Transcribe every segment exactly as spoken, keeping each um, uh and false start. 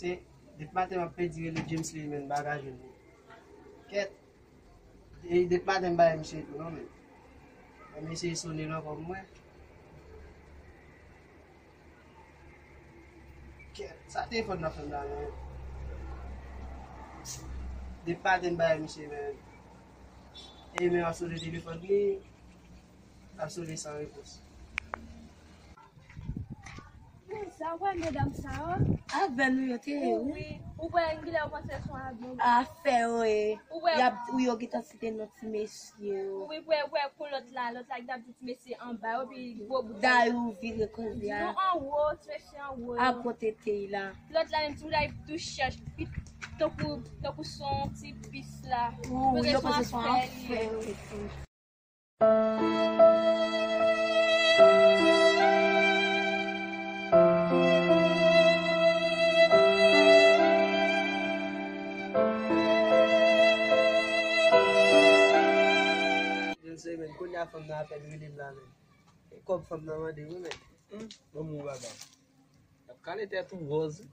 Se, depi maten m ap pedi rele James li, men m pa ka jwenn li. Kèt. E depi maten m pa wè misye tou non, men. Men m eseye sone l ankò pou mwen. Kèt, sa telefòn nan fè m la, men. Depi maten m pa wè misye, men. E men ap sone telefòn li, ap sone san repons. Men sa, w wè medam sa yo? Avè nou yo te ye, wi. Wi. Ou wè, m genlè panse se yon avyon. Afè yo ye. Ou wè, y ap, wi, yo gentan site non ti mesye yo. Wi, ou wè, ou wè, kou lòt la, lòt la ki t ap di ti mesye anba yo, pi gwo bout. Dayou vire koze a. Di nou anwo, ti mesye anwo yo. A gwo tete la. Lòt la menm, ti bout la, li tou chèch, pi tankou, tankou se yon ti pis la. Wi, wi, yo panse se yon afè li ye. Yon semèn, kounye a fanm nan apèn rele m la, men. E kòb fanm nan mande, wi, men. Hmm, ban m yon bagay. Y ap kale tèt ou, Rose.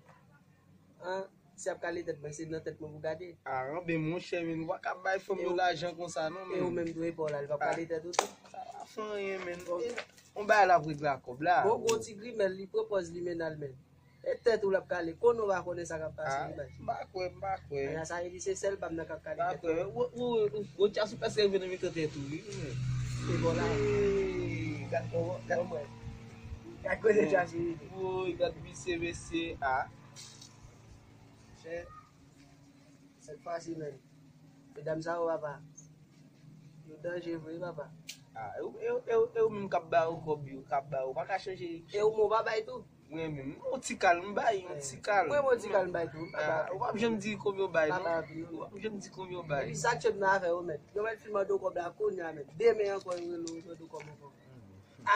An, si y ap kale tèt mwen, se nan tèt mwen pou gade. A, anben, monchè, men, ou pa ka bay fanm yo lajan konsa, non, men. E ou menm tou, e pa w la, li p ap kale tèt ou tou? Sa pa fè anyen, men. E, yon bagay l ap regle ak kòb la. Bon, gwo ti grimèl, li pran pòz li, men, al, men. E tèt ou l ap kale, konnen w pa konnen sa k ap pase, wi, baz. M pa kwè, m pa kwè. Ala sa vle di se sèl pa m nan k ap kale tèt ou. M pa kwè. Wo, wo, wo, wo, Djasou prèske rive nan mitan tèt ou, wi, men. E bon la. Ee, gad, gad, gad kote Djasou rive. Woy, gad misye, mesye, a. Chè, sèt fwa si, men. Medam sa yo, papa. Yo danje vre, papa. A, e ou, e ou, e ou, e ou menm k ap ba yo kòb yo, k ap ba yo, ou pa ka chanje. E ou menm ou pa bay tou? Mwen menm, yon ti kal, m bay, yon ti kal. Mwen, yon ti kal, m bay tou. A, ou p ap janm di konbyen w bay, non. Ou p ap janm di konbyen w bay. Epi sa k fè m nan afè yo, mèt. Yo mèt fin mande w kòb la kounye a, mèt. Demen ankò, yo rele w, yo mande w kòb ankò.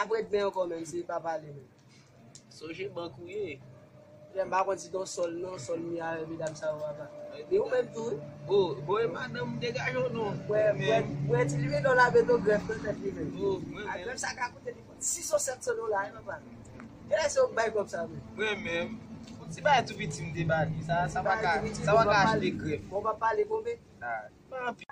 Apre demen ankò, menm, se pa pale, menm. Sonje bank ou ye. Frè m, pa konn si ton sòl non, sòl m ye avè medam sa yo apa. E ou menm tou, wi. O, bon, e madanm, degaje w non. Mwen, mwen, mwen, ti limenò la met yon grèf nan tèt li menm. O, mwen menm. A grèf sa ka koute li sis san, sèt san dola, wi, papa. E lè se ou k bay kòb sa menm. Mwen menm, yon ti bagay tou piti m te ba li. Sa, sa pa ka, sa pa ka achte grèf. Bon, w pa pale konbe. A, m anpi.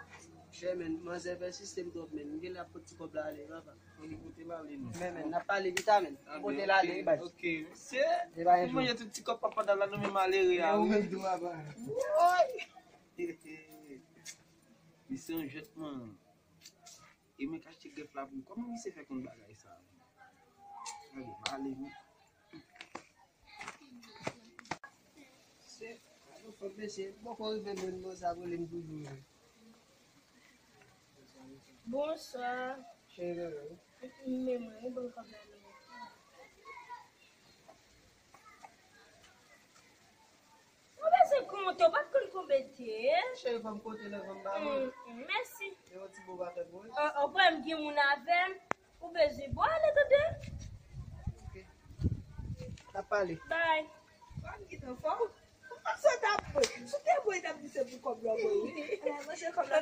Chè, men, manzè fè sistèm twòp, men. M genlè ap pot ti kòb la ale, papa. Ann pote l ale non. Men, men, n ap pale pita, men. Pote l ale, wi, baz. Ok, mesye. Fin manje tout ti kòb papa dal la, nou menm malere a, wi. Ou menm tou, papa. Woy! Misye yon jètman. E mwen k achte grèf la pou ou. Kòman misye fè konn bagay sa? Gade, m ale, wi. Se, gade yon fòk mesye, poko rive menm non, sa rele m toujou. Bonswa. Cheri, bebe. Men mwen, wi, ban m kòb la non. Ou bezwen konte, ou pa t konn konbyen l te ye? Cheri, fò m konte l anvan m ba ou. Mm, mm, mèsi. E yon ti bo pa fè pou ou? O, o, frè m gen moun avè m. Ou bezwen bo ale tande? Ok. N ap pale. Bye. Fò m kite w fò. Ou panse w t ap bo? Si w te bo, w t ap di se pou kòb la w bo, wi. Eh, monchè, kòb la.